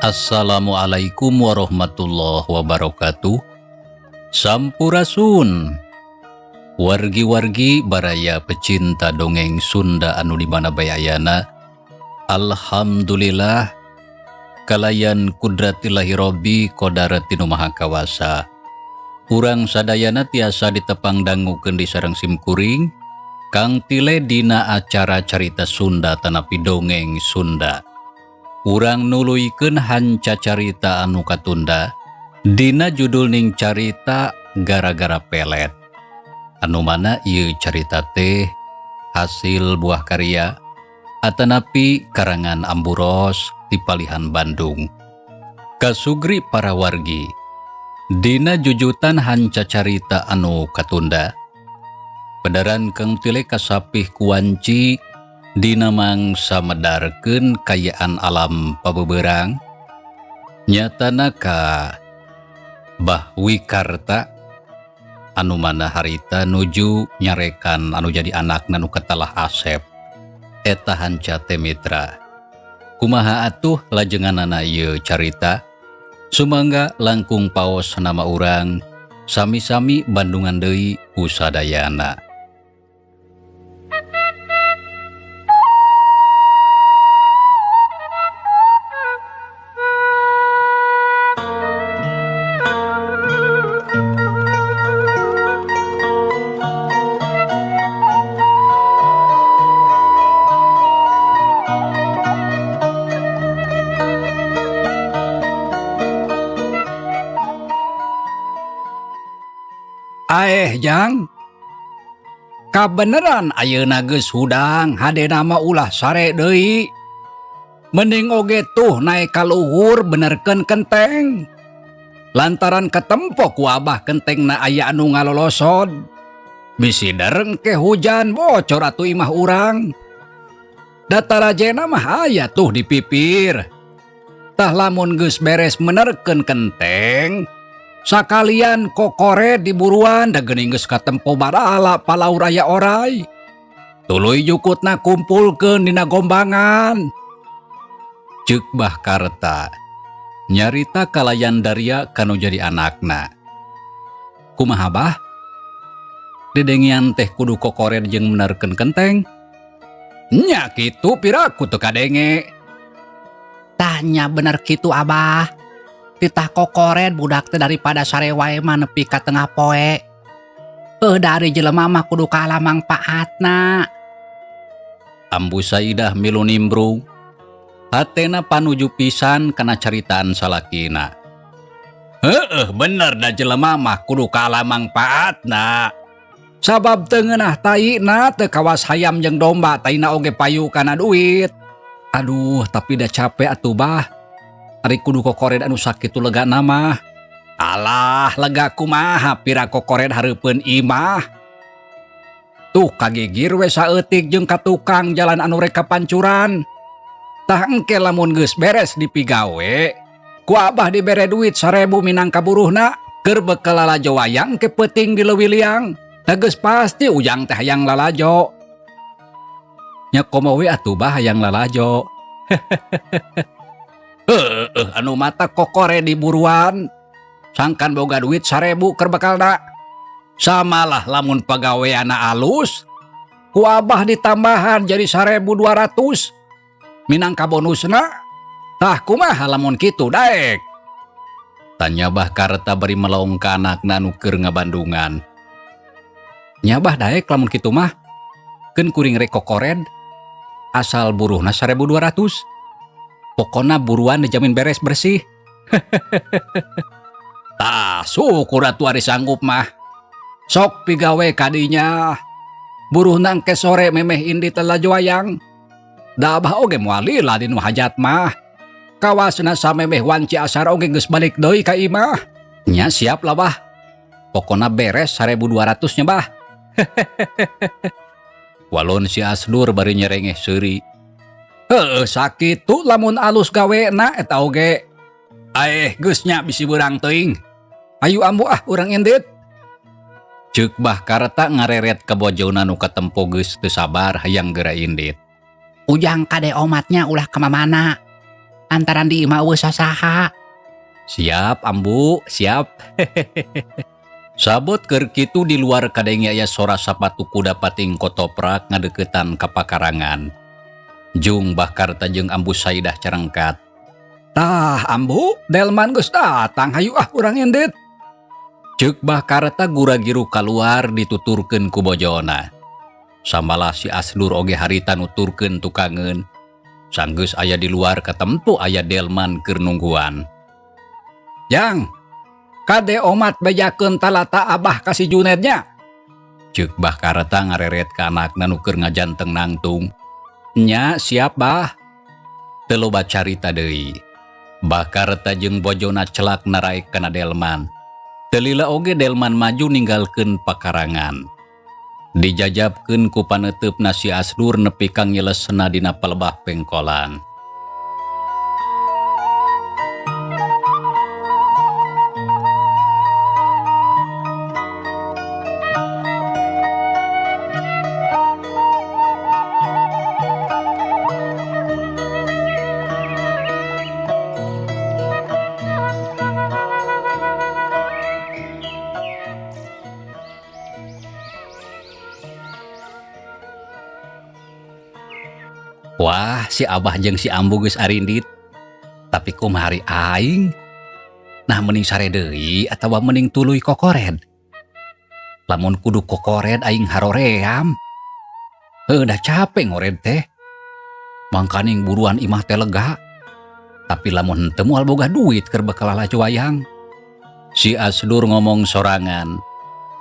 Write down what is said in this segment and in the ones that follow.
Assalamualaikum warahmatullahi wabarakatuh. Sampurasun. Wargi-wargi baraya pecinta dongeng Sunda anu di mana bae ayana. Alhamdulillah kalayan kudratillahi robbi kodarat tinu maha kawasa. Urang sadayana tiasa ditepang dangukeun di sareng simkuring Kang Tile dina acara carita Sunda tanapi dongeng Sunda. Urang nuluykeun hanca carita anu katunda dina judul ning carita gara-gara pelet. Anu mana ieu carita teh hasil buah karya atanapi karangan Amburos di Palihan Bandung. Kasugri para wargi dina jujutan hanca carita anu katunda. Pedaran Kang Tile kasapih kuanci dina mangsa medarkeun kayaan alam pabeberang nyatana ka Bah Wikarta anu mana harita nuju nyarekan anu jadi anakna nu katalah Asep eta hanca teh mitra. Kumaha atuh lajenganana ieu carita? Sumangga langkung paos nama urang sami-sami Bandungan deui ku sadayana. Aeh Jang, kabeneran ayeuna geus hudang hadena mah ulah sare deui. Mending oge tuh naek ka luhur benerkeun kenteng. Lantaran ketempo ku abah kentengna aya anu ngalolosod. Bisi dereng ke hujan bocor atuh imah urang. Da tarajena mah aya tuh di pipir. Tah lamun geus beres menerkeun kenteng, sakalian kokore diburuan da geuning geus katempo barala palaur aya orai. Tuluy jukutna kumpulkeun dina gombangan. Ceuk Bah Karta nyarita kalayan daria kanu jadi anakna. Kumaha Bah? Dedengian teh kudu kokored jeung menerkeun kenteng. Nya kitu piraku teu kadenge. Tanya bener kitu Abah. Titah kokored budak teh daripada sare wae mah nepi ka tengah poe. Heuh dari jelema mah kudu kalah mangpaatna. Ambu Saidah milu nimbrung. Hatena panuju pisan kana caritaan salakina. Heueuh bener da jelema mah kudu kalah mangpaatna. Sabab teu ngeunah taina teu kawas hayam jeung domba taina oge payu kana duit. Aduh tapi da capek atuh Bah. Ari kudu kokored anu sakitu legana mah. Alah lega kumaha pira kokored hareupeun imah. Tuh kagigir we saeutik jeung ka tukang jalan anu rek kapancuran. Tah engke lamun geus beres dipigawe, ku abah dibere duit 1000 minangka buruhna keur bekel lalajo wayang ke peuting di leuwih liang. Da geus pasti ujang teh hayang lalajo. Nya komo we atuh Bah hayang lalajo. Heueuh anu mata kokore di buruan. Sangkan boga duit 1000 keur bekalna. Samalah lamun pagaweanna alus, ku abah ditambahan jadi 1200. Minangka bonusna. Tah kumaha lamun kitu daek? Tanya Bah Karta bari melong ka anakna nu keur ngabandungan. Nya Bah daek lamun kitu mah. Keun kuring rek kokored. Asal buruhna 1200. Pokona buruan dijamin beres bersih. Tah syukur atuh ari sanggup mah. Sok pigawe kadinya. Buruhna engke sore memeh indit lalajo wayang. Da abah oge moal lila dinu hajat mah. Kawasna samemeh wanci asar oge geus balik deui ka imah. Nya siap lah Bah. Pokona beres 1200 nya Bah. Walon si Asdur bari nyerengeh seuri. Heueuh sakitu lamun alus gawena eta oge. Aeh geus nya bisi beurang teuing. Ayu ambu ah urang indit. Ceuk Bah Karta ngareret ka bojona nu katempo geus teu sabar hayang geura indit. Ujang kade omatnya ulah ka mamana. Lantaran di imah euweuh sasaha. Siap, Ambu, siap. Sabot keur kitu di luar kadenge aya sora sapatu kuda pating kotoprak ngadeukeutan ka pakarangan. Jung Bah Karta jeung Ambu Saidah carengkat. Tah, Ambu, Delman geus datang, hayu ah urang indit. Ceuk Bah Karta gura-giru kaluar dituturkeun ku bojona. Samalah si Asdur oge harita nuturkeun tukangeun. Sanggeus aya di luar katemtu aya Delman keur nungguan. Jang, kade omat bejakeun talata abah ka si Junednya. Ceuk Bah Karta ngareret ka anakna nu keur ngajanteng nangtung. Nya, siap Bah. Teu loba carita deui. Bah Karta jeung bojona celak naraek kana Delman. Teu lila oge Delman maju ninggalkeun pakarangan. Dijajabkeun ku paneuteup si Asdur nepi ka ngilesna dina palebah pengkolan. Wah, si Abah jeung si Ambu geus arindit. Tapi kumaha ari aing? Nah, mending sare deui atawa mending tuluy kokored? Lamun kudu kokored aing haroream. Heuh, dah capek ngored teh. Mangkaning buruan imah teh lega. Tapi lamun henteu moal boga duit keur bekal lalajo wayang. Si Asdur ngomong sorangan.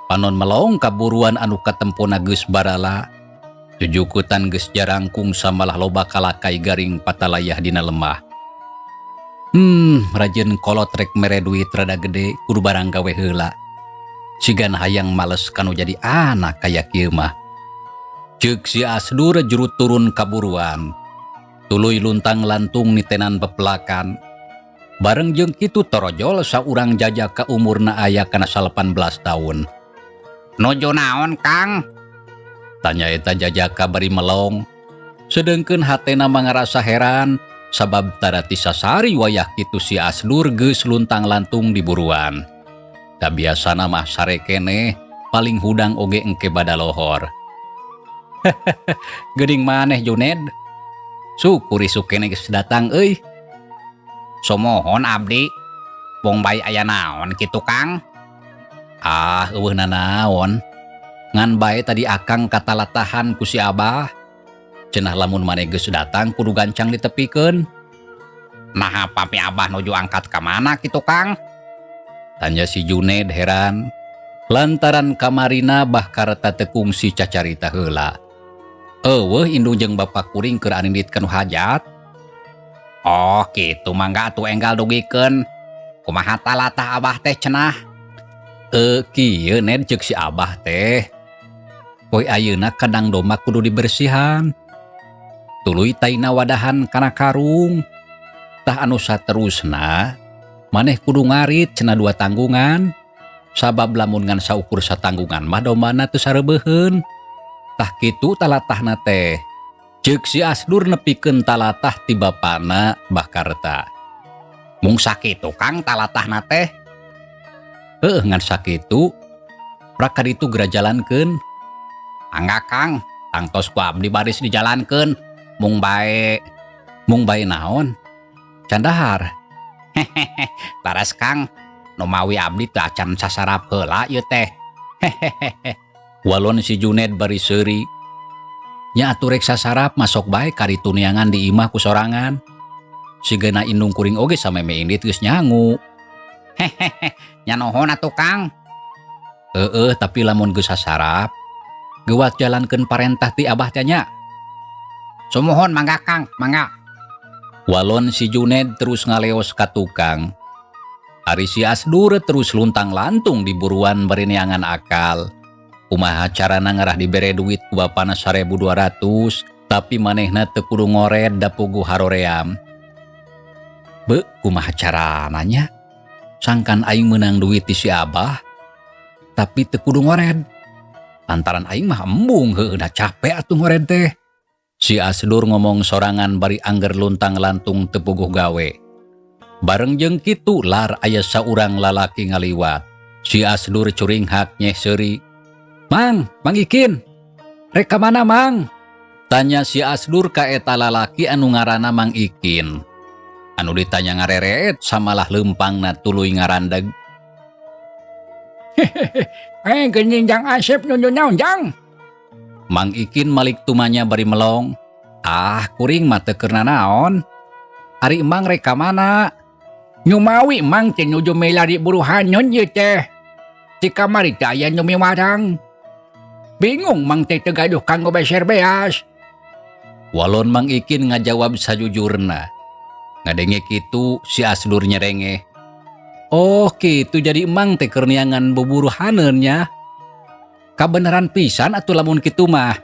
Panon melong ka buruan anu katempona geus barala. Jujukutan geus jarangkung samalah loba kalakai garing patalayah dina lemah. Rajin kolot rek mere duit rada gede kudu barang gawe heula. Sigan hayang males kanu jadi anak kaya kieu mah. Ceuk si Asdur juru turun kaburuan. Tuluy luntang lantung nitenan pepelakan. Bareng jeung kitu torojol saurang jajaka umurna aya kana 18 tahun. Nuju naon, Kang? Tanya eta jajaka bari melong. Sedengkeun hatena mangarasa heran sabab tara tisasari wayah kitu si Asdur geus luntang lantung di buruan. Da biasana mah sare keneh paling hudang oge engke badalohor. Geuning maneh Juned. Syukur isuk keneh geus datang euy. Sumohon abdi. Wong bae aya naon kitu, Kang? Ah, eueuh nanaon. Ngan bae tadi akang katalatahan ku si Abah. Cenah lamun maneh geus datang kudu gancang ditepikeun. Naha pami Abah nuju angkat ka mana kitu, Kang? Tanya si Juned heran. Lantaran kamarina Bah Karta teu kungsi cacarita heula. Eueuh indung jeung bapak kuring keur arindit kanu hajat. Oh, kitu mangga atuh enggal dugikeun. Kumaha talatah Abah teh cenah? Kieu Ned ceuk si Abah teh. Poe ayeuna kandang domba kudu dibersihan. Tuluy taina wadahan kana karung. Tah anu saterusna maneh kudu ngarit cenah 2 tanggungan. Sabab lamun ngan saukur satanggungan mah dombana teu sareubeuheun. Tah kitu talatahna teh. Ceuk si Asdur nepikeun talatah ti bapana Bah Karta. Mung sakitu Kang talatahna teh? Heuh, ngan sakitu. Prak kaditu geura jalankeun. Mangga Kang, tangtos ku abdi baris dijalankeun. Mung bae. Mung bae naon? Candahar. Hehehe, laras Kang. Nu mawi abdi teu acan sasarap heula ieu teh. Hehehe. Walon si Juned bari seuri. Nya atuh rek sasarap masok bae karitu neangan di imah ku sorangan. Sigana indung kuring oge sameme indit geus nyangu. Hehehe, nya nuhun atuh Kang. Heeh, tapi lamun geus sasarap, geuwat jalankeun parentah ti Abah teh nya. Sumuhun mangga Kang, mangga. Walon si Juned terus ngaleos ka tukang. Ari si Asdur terus luntang-lantung di buruan bari neangan akal. Kumaha carana ngarah dibere duit ku bapana 1.200, tapi manehna teu kudu ngored da puguh haroream. Be, kumaha carana nya? Sangkan aing meunang duit ti si Abah, tapi teu kudu ngored. Lantaran aing mah embung, heueuh, da capek atuh ngored teh. Si Asdur ngomong sorangan bari angger luntang-lantung teu puguh gawe. Bareng jeung kitu lar aya saurang lalaki ngaliwat. Si Asdur curinghak nyeh seuri. Mang, Mang Ikin. Rek ka mana, Mang? Tanya si Asdur ka eta lalaki anu ngaranna Mang Ikin. Anu ditanya ngarereet samalah leumpangna tuluy ngarandeg. Eh, geuning Jang Asep nuju naon, Jang? Mang Ikin malik tumanya bari melong. Ah, kuring mah teu keur nanaon. Ari Emang rek ka mana? Nyumawi Mang teh nuju milari buruh haneun ieu teh. Ti kamari teh aya nu miwarang. Bingung Mang teh teu gaduh kanggo beser beas. Walon Mang Ikin ngajawab sajujurna. Ngadenge kitu si Asdur nyerengeh. Oh kitu, jadi Emang teh keur neangan buburu haneun nya. Kabeneran pisan atuh lamun kitu mah.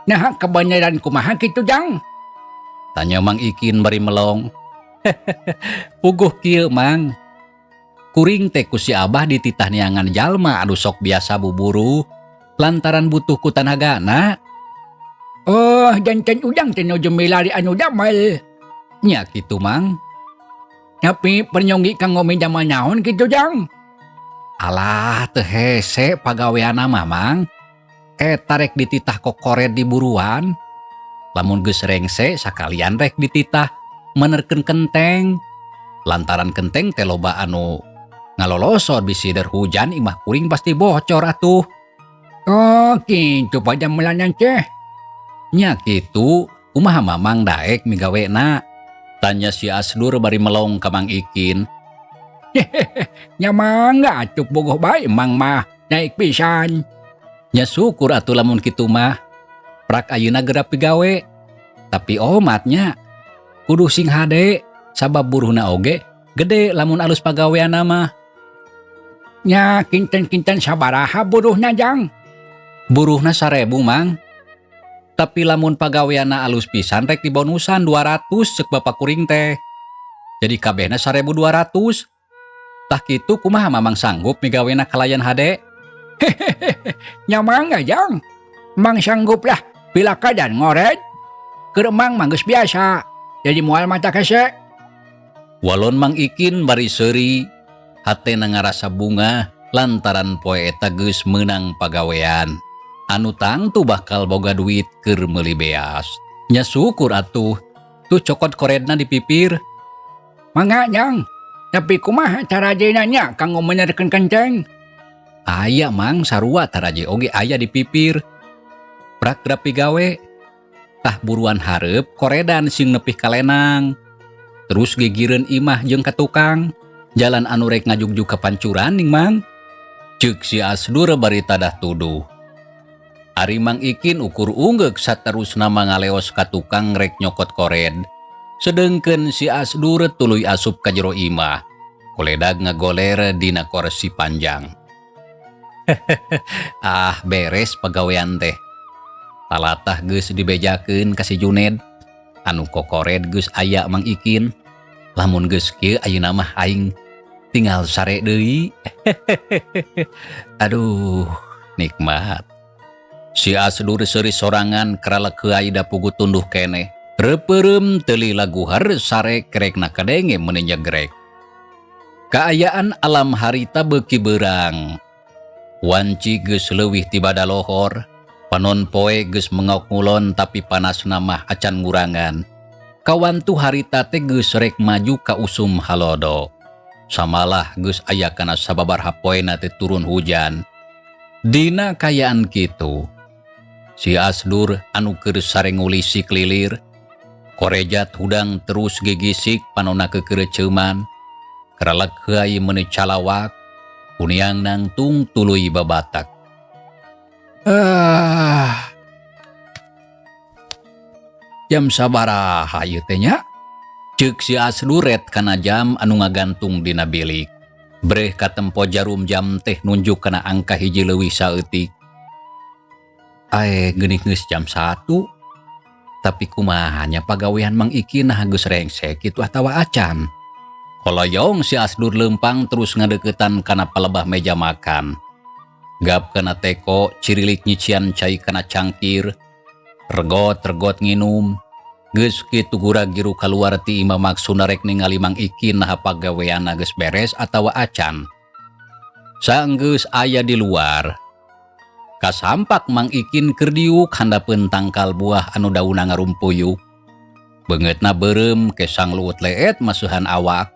Nah, kebenaran kumaha kitu, Jang? Tanya Mang Ikin bari melong. Puguh kieu, Mang. Kuring teh ku si Abah dititah neangan jalma anu sok biasa buburu lantaran butuh ku tanagana. Oh, janten ujang teh nuju milari anu damel. Nya kitu, Mang. Tapi pernyonggi kanggo midamel naon kitu, Jang? Alah, teu hese pagaweanna mah, Mang. Eta rek dititah kokored di buruan. Lamun geus rengse sakalian rek dititah menerkeun kenteng. Lantaran kenteng teh loba anu ngalolosor, bisi der hujan imah kuring pasti bocor atuh. Oh, kitu padamelan teh. Nya kitu, kumaha Mamang daek migawena? Tanya si Asdur bari melong ka Mang Ikin. Nya mangga atuh, bogoh bae Mang mah, daek pisan. Nya syukur atuh lamun kitu mah. Prak ayeuna geura pigawe. Tapi omatnya kudu sing hade sabab buruhna oge gede lamun alus pagaweanna mah. Nya kinten-kinten sabaraha buruhna, Jang? Buruhna 1.000, Mang. Tapi lamun pagaweanna alus pisan rek dibonusan 200 cek bapak kuring teh. Jadi kabehna 1.200. Tah kitu, kumaha Mamang sanggup migawena kalayan hade? Nya mangga, Jang. Mang sanggup lah pilakadan ngored. Keur Mang mah geus biasa. Jadi moal matak hese. Walon Mang Ikin bari seuri, hatena ngarasa bungah lantaran poe eta geus meunang pagawean. Anu tangtu bakal boga duit keur meuli beas. Nya syukur atuh. Tuh, cokot koredna di pipir. Mangga, Jang. Tapi kumaha tarajena nya kanggo menerkeun kenteng? Aya, Mang, sarua taraje oge aya di pipir. Prak geura pigawe. Tah, buruan hareup koredan sing nepih kalenang. Terus gigireun imah jeung ka tukang. Jalan anu rek ngajugjug ka pancuran ning, Mang. Ceuk si Asdur bari tadah tuduh. Ari Mang Ikin ukur unggeuk saterusna mangaleos ka tukang rek nyokot kored. Sedengkeun si Asdur tuluy asup ka jero imah. Koledag ngagoler dina korsi panjang. Ah, beres pagawean teh. Talatah geus dibejakeun ka si Juned. Anu kokored geus aya Mang Ikin. Lamun geus kieu ayeuna mah aing tinggal sare deui. Aduh, nikmat. Si Asdur seuri sorangan karalek heai da puguh tunduh keneh. Reupeureum teu lila guher sare kerekna kadenge meuni nyegrek. Kaayaan alam harita beuki beurang. Wanci geus leuwih tibada lohor, panon poe geus mengok ngulon tapi panasna mah acan ngurangan. Kawantu harita teh geus rek maju ka usum halodo. Samalah geus aya kana sababaraha poena teh turun hujan. Dina kaayaan kitu, si Asdur anu keur sare ngulisik lilir, korejat hudang terus gigisik panona kekereceuman, karalek heai meuni calawak, kuniang nangtung tuluy babatak. Ah. Jam sabaraha ieu teh nya? Ceuk si Asdur ret kana jam anu ngagantung dina bilik. Breh katempo jarum jam teh nunjuk kana angka 1 leuwih saeutik. Ae, geuning geus jam 1. Tapi kumaha nya pagawean Mang Ikin, nah geus rengsek kitu atawa acan? Koloyong si Asdur lempang terus ngadeukeutan kana palebah meja makan. Gap kana teko, cirilik nyician cai kana cangkir. Regot-regot nginum. Geus kitu gura-giru kaluar ti imah, maksudna rek ningali Mang Ikin naha pagaweanna geus beres atawa acan. Saenggeus aya di luar, kasampak Mang Ikin keur diuk handapeun tangkal buah anu daunna ngarumpuyuk. Beungeutna beureum, kesang luut leet masuhan awak.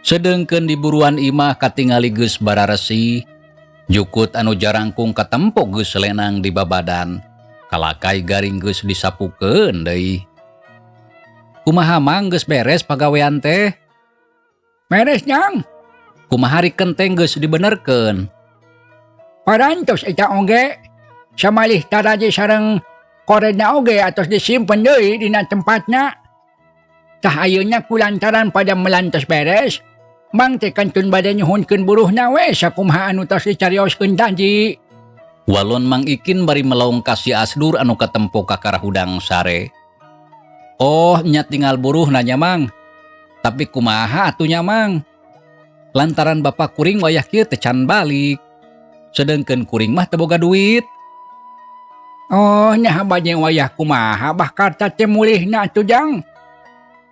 Sedengkeun di buruan imah katingali geus bararesi. Jukut anu jarangkung katempo geus lenang di babadan. Kalakai garing geus disapukeun deui. Kumaha, Mang, geus beres pagawean teh? Beres, Jang. Kumaha ari kenteng, geus dibenerkeun? Parantos eta oge. Samalih taraje sareng koredna oge atos disimpen deui dina tempatna. Tah, ayeuna kulantaran padamelan tos beres, Mang teh kantun bade nyuhunkeun buruhna we sakumaha anu tos dicarioskeun tadi. Walon Mang Ikin bari melong ka si Asdur anu katempo kakara hudang sare. Oh, nya tinggal buruh nya, Mang. Tapi kumaha atuh nya, Mang? Lantaran bapak kuring wayah kieu teh can balik. Sedengkeun kuring mah teu boga duit. Oh, nya bade wayah kumaha bah karta teh mulihna atuh, Jang?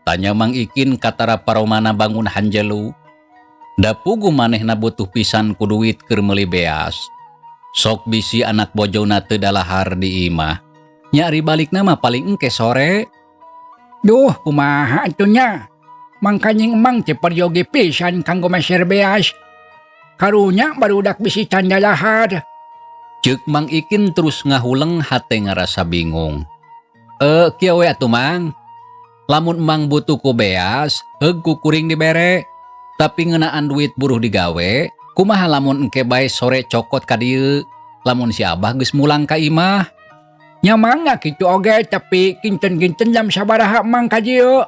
Tanya Mang Ikin katara paromana bangun hanjelu. Da pugu manehna butuh pisan ku duit keur meuli beas. Sok bisi anak bojona teu dalahar di imah. Nya ari balikna mah paling engke sore. Duh, kumaha atuh nya? Mangkanying Emang teh peryogi pisan kanggo meser beas. Karunya barudak bisi can dalahar. Ceuk Mang Ikin terus ngahuleng, hate ngarasa bingung. Eh, kieu we atuh, Mang. Lamun Mang butuh ku beas, heug ku kuring dibere. Tapi ngeunaan duit buruh digawe, kumaha lamun engke bae sore cokot ka dieu? Lamun si Abah geus mulang ka imah. Nya mangga kitu oge, tapi kinten-kinten jam sabaraha Mang ka dieu?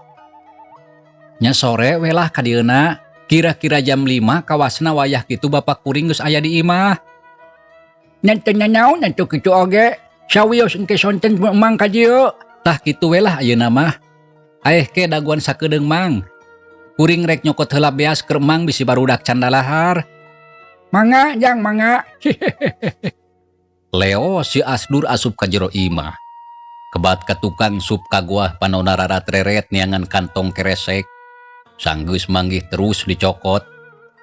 Nya sore we lah ka dieuna. Kira-kira jam 5 kawasna, wayah kitu bapak kuring geus aya di imah. Nya teu nanaon atuh kitu oge. Sawios engke sonten Mang ka dieu. Tah, kitu we lah ayeuna mah. Aeh, ke daguan sakedeung, Mang. Kuring rek nyokot heula beas keur Mang bisi barudak can dalahar. Mangga, Jang, mangga. Leo si Asdur asup ka jero imah. Kebat ka tukang sup ka goah, panona rarat-reret neangan kantong keresek. Sanggeus manggih terus dicokot.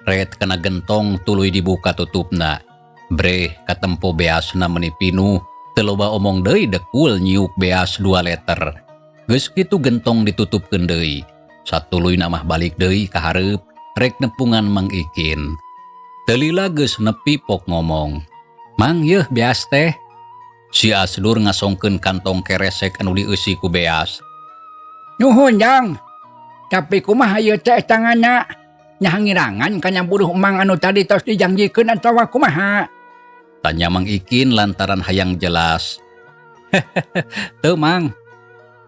Ret kana gentong tuluy dibuka tutupna. Breh, katempo beasna meni pinuh. Teu loba omong deui, dekul nyiuk beas 2 liter. Geus kitu gentong ditutupkeun deui. Satuluyna mah balik deui ka hareup rek nepungan Mang Ikin. Teu lila geus nepi, pok ngomong. Mang, yeuh beas teh. Si Asdur ngasongkeun kantong keresek anu dieusi ku beas. Nuhun, Jang. Tapi kumaha ieu teh tanganna? Nya ngirangan kana buruh Mang anu tadi tos dijangjikeun atawa kumaha? Tanya Mang Ikin lantaran hayang jelas. Teu, Mang.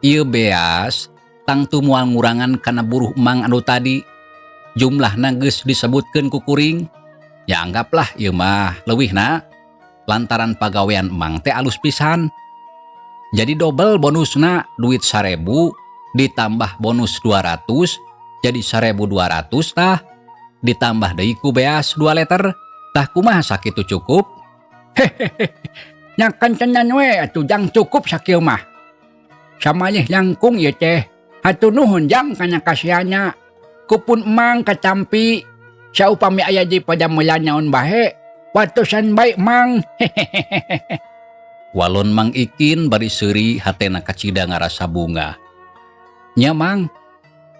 Ieu beas tangtu moal ngurangan kana buruh Mang anu tadi. Jumlahna geus disebutkeun ku kuring. Ya anggaplah ieu mah leuwihna lantaran pagawean Mang teh alus pisan. Jadi dobel bonusna, duit 1000 ditambah bonus 200 jadi 1200, tah ditambah deui ku beas 2 liter. Tah, kumaha, sakitu cukup? Nya kantenan we atuh, Jang, cukup sakieu mah. Samalih langkung ieu teh. Hatur nuhun, Jang, kana kasihanna. Ku pun Mang katampi. Saupami aya di padamelan naon bae, watosan bae Mang. Walon Mang Ikin bari seuri, hatena kacida ngarasa bungah. Nya, Mang,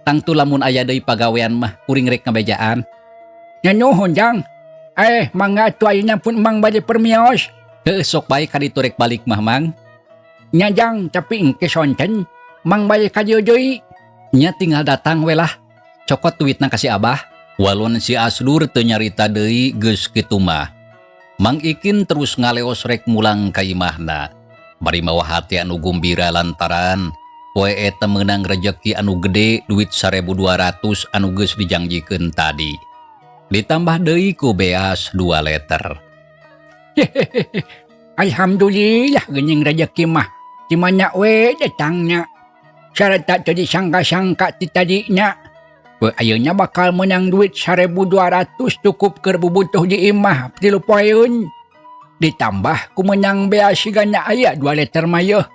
tangtu lamun aya deui pagawean mah kuring rek ngabejaan. Nya nuhun, Jang. Eh, mangga atuh, ayeuna pun Mang bade permios. Heuh, sok bae ka ditu rek balik mah, Mang. Nya, Jang, tapi engke sonten Mang bade ka dieu deui. Nya tinggal datang we lah. Cokot duitna ka si Abah. Walon si Asdur teu nyarita deui, geus kitu mah. Mang Ikin terus ngaleos rek mulang ka imahna. Bari mawa hati anu gumbira lantaran poe eta meunang rejeki anu gede, duit 1200 anu geus dijangjikeun tadi. Ditambah deui ku beas 2 liter. Alhamdulillah, geuning rejeki mah. Di mana we datangnya. Sarta teu disangka-sangka ti tadinya. We ayeuna bakal menang duit 1200 cukup keur bubutuh di imah 3 poeun. Ditambah ku menang beas sigana aya 2 liter mah yeuh.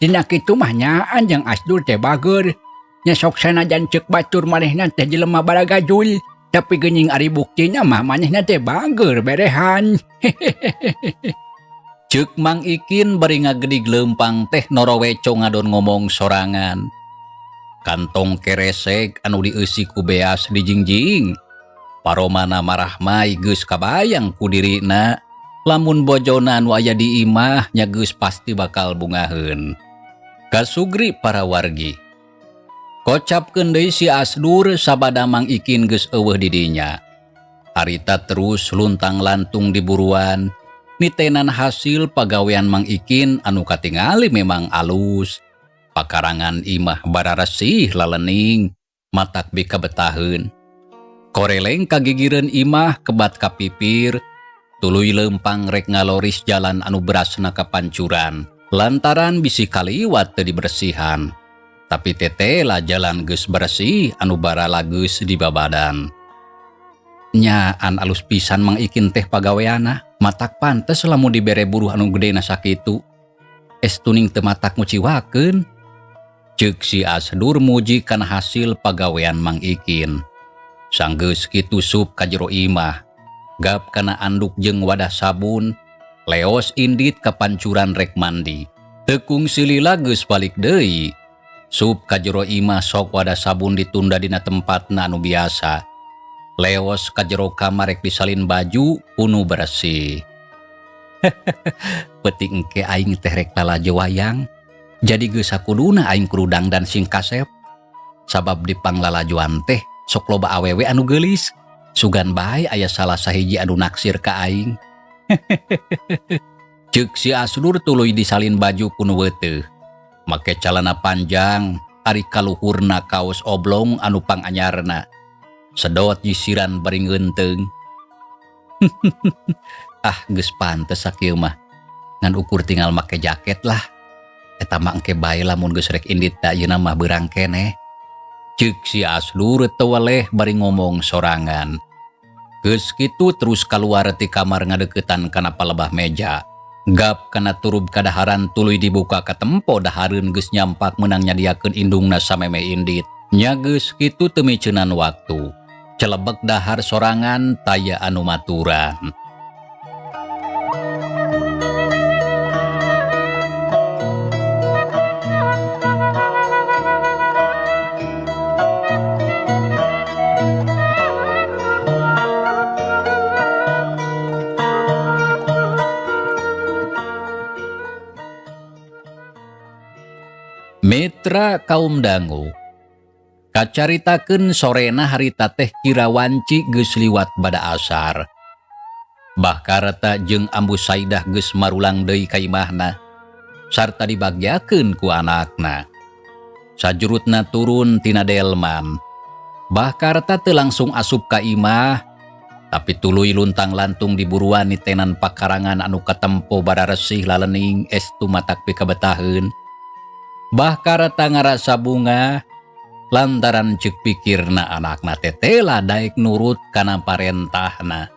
Dina kitu mah nyaan Jang Asdur teh bager. Nya sok sanajan ceuk batur manehna teh jelema baragajul, tapi geuning ari buktina mah manehna teh bager berehan. Ceuk Mang Ikin bari ngagedig leumpang teh noroweco ngadon ngomong sorangan. Kantong keresek anu dieusi ku beas dijingjing. Paromana marahmai geus kabayang ku dirina lamun bojona anu aya di imah nya geus pasti bakal bungaheun. Kasugri para wargi. Kocapkeun deui si Asdur sabada Mang Ikin geus eueuh di dinya. Harita terus luntang-lantung di buruan, nitenan hasil pagawean Mang Ikin anu katingali memang alus. Pakarangan imah bararesih lalening, matak bikabetaheun. Koreleng kagigireun imah kebat ka pipir, tuluy leumpang rek ngaloris jalan anu berasna kapancuran. Lantaran bisi kaliwat teu dibersihan. Tapi tetela jalan geus bersih anu barala geus dibabadan. Nyaan alus pisan Mang Ikin teh pagaweana, matak pantes lamun dibere buruh anu gedena sakitu. Estuning teu matak nguciwakeun. Ceuk si Asdur muji kana hasil pagawean Mang Ikin. Sanggeus kitu sup ka jero imah, gap kana anduk jeung wadah sabun, leos indit ka pancuran rek mandi. Teu kungsi lila geus balik deui. Sup ka jero imah sok wadah sabun ditunda dina tempatna anu biasa. Leos ka jero kamar rek disalin baju unu bersih. Peuting engke aing teh rek lalajo wayang. Jadi geus sakuduna aing kudu dangdan sing kasep. Sabab di panglalajoan teh sok loba awewe anu geulis. Sugan bae aya salah sahiji anu naksir ka aing. Ceuk si Asdur tuluy disalin baju ku nu weuteuh. Make calana panjang, ari kaluhurna kaos oblong anu panganyarna. Sedot nyisiran bari ngeunteung. Ah, geus pantes sakieu mah. Ngan ukur tinggal make jaket lah. Eta mah engke bae lamun geus rek indit da ayeuna mah beurang keneh. Ceuk si Asdur teu weleh bari ngomong sorangan. Geus kitu terus kaluar ti kamar ngadeukeutan kana palebah meja. Gap kana turub kadaharan tuluy dibuka katempo dahareun geus nyampak meunang nyadiakeun indungna samemeh indit. Nya geus kitu teu miceunan waktu. Celebek dahar sorangan taya anu maturan. Mitra kaum dangu kacaritakeun sorena harita teh kira wanci geus liwat bada asar. Bah Karta jeung Ambu Saidah geus marulang deui ka imahna sarta dibagyakeun ku anakna. Sajurutna turun tina delman. Bah Karta teu langsung asup ka imah, tapi tuluy luntang-lantung di buruan nitenan pakarangan anu katempo bararesih lalening estu matak pikabetaheun. Bah Karta ngarasa bunga lantaran ceuk pikirna anakna tetela daek nurut kana parentahna.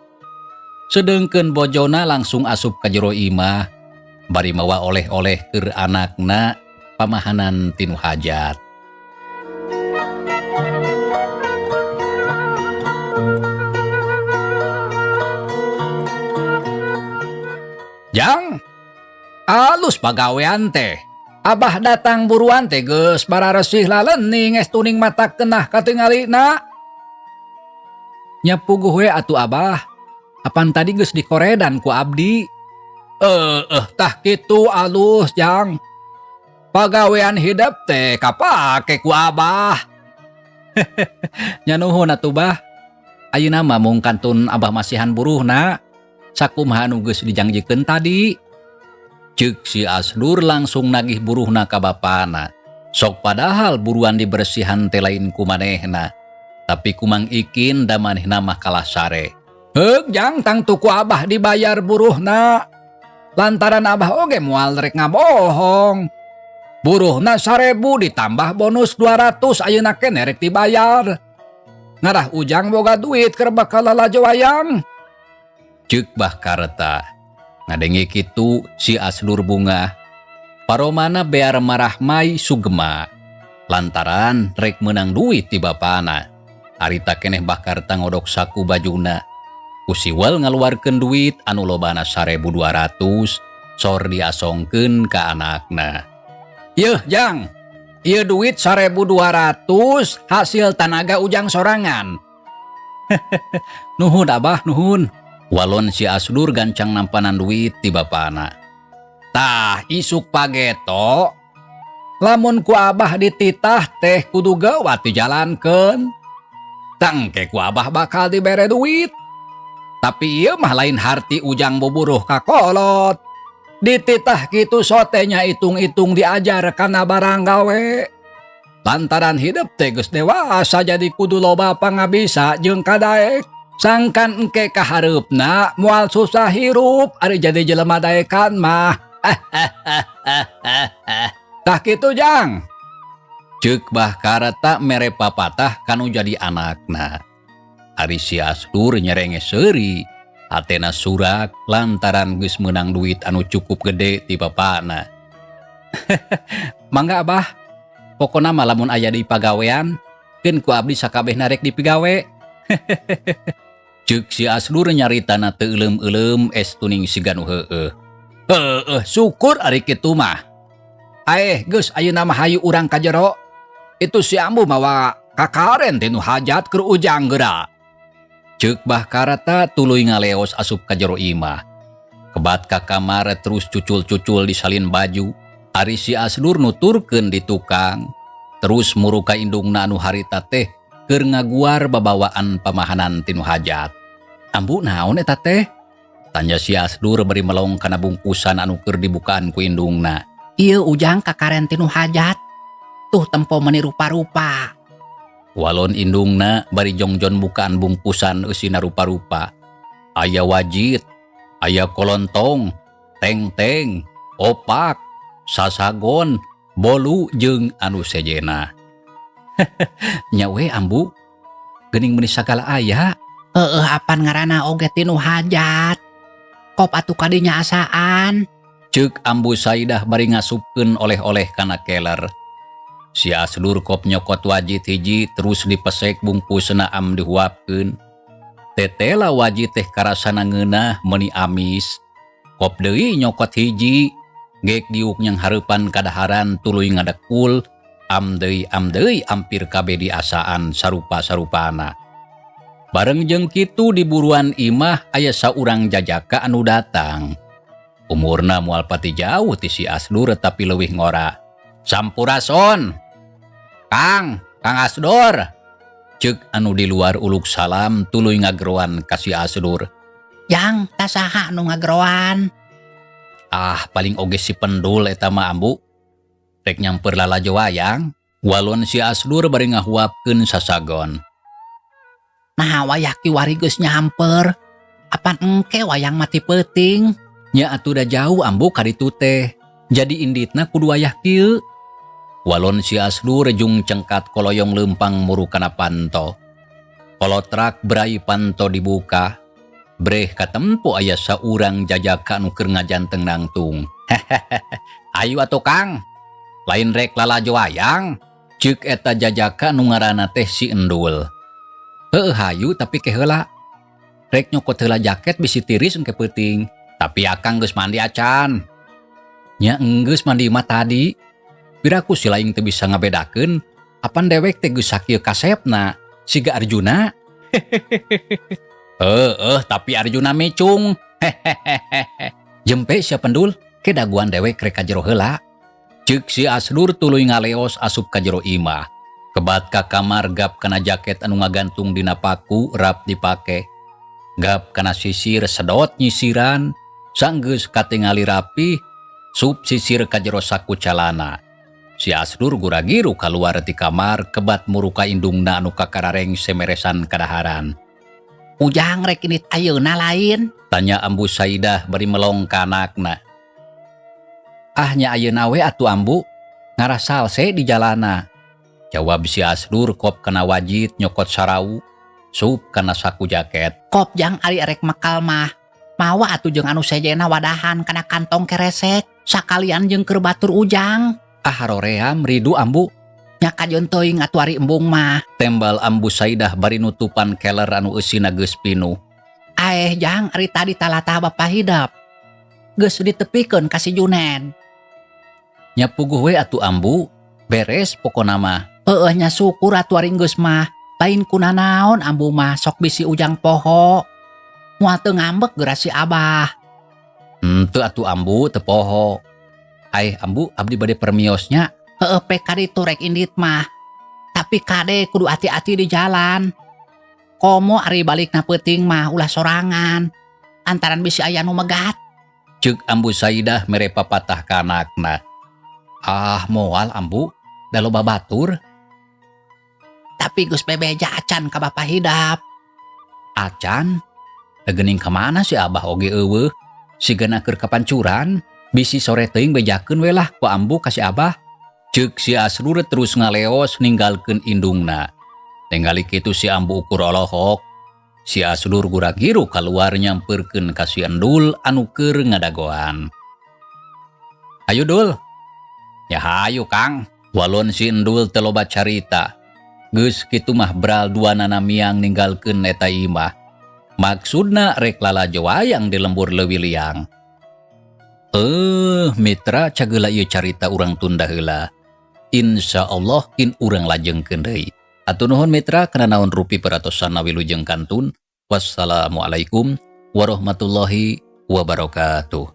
Sedengkeun bojona langsung asup ka jero imah bari mawa oleh-oleh keur anakna pamahanan tinu hajat. Jang, alus pagawean teh. Abah datang buruan teh geus bararesih lalening estuning mata kenah katingalina. Nya puguh we atuh abah. Apan tadi geus dikoredan ku abdi. Tah kitu alus jang. Pagawean hidep teh kapake ku abah. Nya nuhun atuh bah. Ayeuna mah mung kantun abah masihan buruhna. Sakumaha anu geus dijangjikeun tadi. Ceuk si Asdur langsung nagih buruhna ka bapana. Sok padahal buruan dibersihan teh lain ku manehna. Tapi ku Mang Ikin da manehna mah kalah sare. Heuk jang tangtu ku abah dibayar buruhna. Lantaran abah oge moal rek ngabohong. Buruhna 1000 ditambah bonus 200 ayeuna keneh rek dibayar. Ngarah ujang boga duit keur bakal lalajo wayang. Ceuk Bah Karta. Ngadenge kitu si Asdur bungah. Paromana bear marahmai sugema lantaran rek menang duit ti bapana. Harita keneh Bah Karta ngodok saku bajuna. Ku siwal ngaluarkeun duit anu lobana 1.200 sor diasongkeun ka anakna. Yeuh, Jang. Ieu duit 1.200 hasil tanaga Ujang sorangan. Nuhun, Abah, nuhun. Walon si Asdur gancang nampanan duit ti bapana. Tah, isuk pageto. Lamun ku Abah dititah teh kudu geuwat dijalankeun. Tangke ku Abah bakal dibere duit. Tapi ieu mah lain harti Ujang buburuh ka kolot. Dititah kitu sotenya hitung-hitung diajar kana barang gawe. Lantaran hidup teh geus dewasa, jadi kudu loba pangabisa jeung kadaek. Sangkan engke kahareupna moal susah hirup ari jadi jelema daekan mah. Tah kitu, Jang. Ceuk Bah Karta mere papatah kanu jadi anakna. Ari si Asdur nyerenge seuri. Hatena surak lantaran geus meunang duit anu cukup gede ti bapana. Mangga, Abah. Pokona mah lamun aya di pagawean, keun ku abdi sakabehna rek dipigawe. Ceuk si Asdur nyaritana teu euleum-euleum estuning siga nu heueuh. Heueuh, syukur ari kitu mah. Aeh, geus, ayeuna mah hayu urang ka jero. Itu si Ambu mawa kakaren tinu hajat keur Ujang geura. Ceuk Bah Karta tuluy ngaleos asup ka jero imah. Kebat ka kamar terus cucul-cucul disalin baju. Ari si Asdur nuturkeun di tukang. Terus muru ka indungna anu harita teh keur ngaguar babawaan pamahanan tinu hajat. "Ambu, naon eta teh?" tanya si Asdur bari melong kana bungkusan anu keur dibukaan ku indungna. Ieu, Ujang, kakaren tinu hajat. Tuh, tempo, meuni rupa-rupa. Walon indungna bari jongjon bukaan bungkusan eusina rupa-rupa. Aya wajit, aya kolontong, teng-teng, opak, sasagon, bolu jeung anu sejena. "Nya we, Ambu, geuning meuni sagala aya." Heeh, apan ngaranna oge tinu hajat. Kop atuh kadinya asaan. Ceuk Ambu Saidah bari ngasupkeun oleh-oleh kana keler. Si Asdur kop nyokot wajit hiji terus dipesek bungkusna am dihuapkeun. Tetela wajit teh karasana ngeunah, meuni amis. Kop deui nyokot hiji, gek diuk nyang hareupan kadaharan tuluy ngadekul, am deui, am deui, ampir kabeh diasaan sarupa-sarupana. Bareng jeung kitu di buruan imah aya saurang jajaka anu datang. Umurna moal pati jauh ti si Asdur, tapi leuwih ngora. "Sampurasun. Kang, Kang Asdur." Ceuk anu di luar uluk salam tuluy ngageroan ka si Asdur. Jang, tah saha nu ngageroan? "Ah, paling oge si Pendul eta mah, Ambu. Rek nyamper lalajo wayang." Walon si Asdur bari ngahuapkeun sasagon. Nah, wayah kiwari geus nyamper. Apan engke wayang mati peuting? "Nya atuh da jauh, Ambu, ka ditu teh. Jadi inditna kudu wayah kieu." Walon si Asdur jung cengkat koloyong leumpang muru kana panto. Kolotrak brai panto dibuka. Breh katempo aya saurang jajaka anu keur ngajanteng nangtung. "Ayu atuh, Kang. Lain rek lalajo wayang?" ceuk eta jajaka nu ngaranna teh si Endul. "Heueuh, hayu, tapi ke heula. Rek nyokot heula jaket bisi tiris engke peuting." "Tapi Akang geus mandi acan." "Nya enggeus mandi mah tadi. Piraku si laing teu bisa ngabedakeun, apan dewek teh geus sakieu kasepna, siga Arjuna." "Heeh, tapi Arjuna micung." "Jempe sia, Pendul, ke daguan dewek rek ka jero heula." Ceuk si Asdur tuluy ngaleos asup ka jero imah. Kebat ka kamar, gap kana jaket anu ngagantung dina paku rap dipake. Gap kana sisir, sedot nyisiran, sanggeus katingali rapi, sup sisir ka jero saku calana. Si Asdur guragiru kaluar ti kamar, kebat muru ka indungna anu kakararengse meresan kadaharan. Ujang rek indit ayeuna lain? Tanya Ambu Saidah bari melong ka anakna. "Ah, nya ayeuna we atuh, Ambu, ngarah salse di jalana." Jawab si Asdur kop kana wajit, nyokot sarau, sup kana saku jaket. Kop, Jang, ari erek mekal mah. Mawa atuh jeung anu sejena, wadahan kana kantong keresek. Sakalian jeung keur batur Ujang. Ah haroream ridu Ambu. Nya kajeun teuing atuh ari embung mah. Tembal Ambu Saidah bari nutupan keler anu eusina geus pinuh. Aeh Jang, ari tadi talatah Bapak Hidep. Geus ditepikeun ka si Juned. Nya puguh we atuh Ambu, beres pokona mah. Heueuh nya syukur atuh ari geus mah. Lain kunanaon Ambu mah sok bisi Ujang poho. Moal teu ngambek geura si Abah. Henteu atuh Ambu teu poho. Aeh Ambu, abdi bade permios nya. Heueuh pek ka ditu rek indit mah. Tapi kade kudu hati-hati di jalan. Komo ari balikna peuting mah ulah sorangan. Antaran bisi aya nu megat. Ceuk Ambu Saidah mere papatah ka anakna. Ah moal Ambu, da loba batur. Tapi geus bebeja acan ka Bapak Hidap. Acan? Da geuning ka mana si Abah oge eueuh? Sigana keur kapancuran. Bisi sore teuing bejakeun we lah ku Ambu ka si Abah. Ceuk si Asrur terus ngaleos ninggalkeun indungna. Ningali kitu si Ambu ukur olohok. Si Asrur gura-giru kaluar nyamperkeun ka si Endul anu keur ngadagoan. Ayo Dul. Ya hayu Kang. Walon si Endul teu loba carita. Geus kitu mah bral duanana miang ninggalkeun eta imah. Maksudna rek lalajo wayang di lembur Leuwi Liang. Mitra cageula ieu carita urang tunda heula. Insya Allah kin urang lajengkeun deui. Hatur nuhun mitra kana naon rupi peratosanna wilujeng kantun. Wassalamualaikum warahmatullahi wabarakatuh.